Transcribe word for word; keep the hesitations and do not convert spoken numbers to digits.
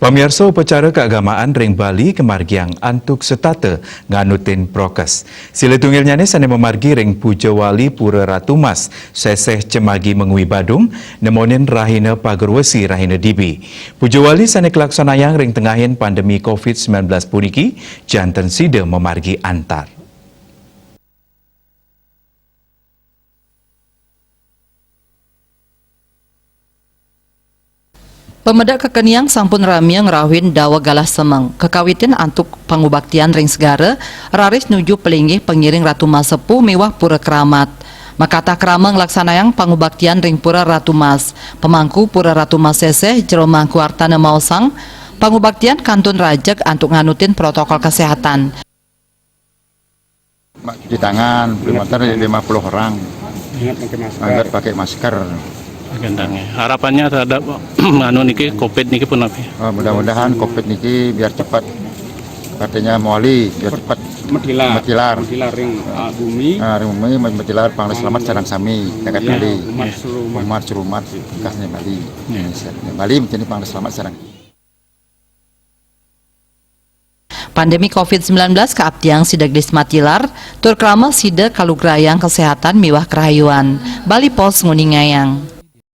Pamiarsa, upacara kaagamaan ring Bali kamargiang antuk setata nganutin prokes. Silih tunggilnyané sané mamargi ring Puja Wali Pura Ratu Mas, Seseh Cemagi Mengwi Badung, nemonin rahina Pagerwesi, rahina dibi. Puja Wali sané kalaksanayang ring tengahing pandemi covid sembilan belas puniki, janten sida mamargi antar. Pamedek kekeniang sampun ramia ngrauhin dawa galah semeng, kakawitin antuk pangubaktian ring segara, raris nuju palinggih pangiring Ratu Mas Sepuh miwah Pura Kramat. Makatah krama nglaksanayang pangubaktian ring Pura Ratu Mas. Pamangku Pura Ratu Mas Seseh, Jero Mangku Artana maosang, pangubaktian kantun rajeg antuk nganutin protokol kesehatan. Mak, cuci tangan, belum ada lima puluh orang. Ingat pakai masker. Ingat pakai masker. Gendangnya. Harapannya terhadap anu niki, covid niki pun apa? Oh, mudah-mudahan covid niki biar cepat, katanya, mawali, biar cepat matilar. Matilar. Matilar ring, ah, bumi. Ah, ring bumi, matilar, pang selamat sareng sami, dekat Bali. Umat seluruh umat. Umat seluruh umat, kasnya Bali. Indonesia. Bali menjadi pang selamat sareng. Pandemi covid sembilan belas kaaptiang sida gelis matilar, tur krama sida kalugrayang kesehatan miwah karahayuan. Bali Post nguningayang.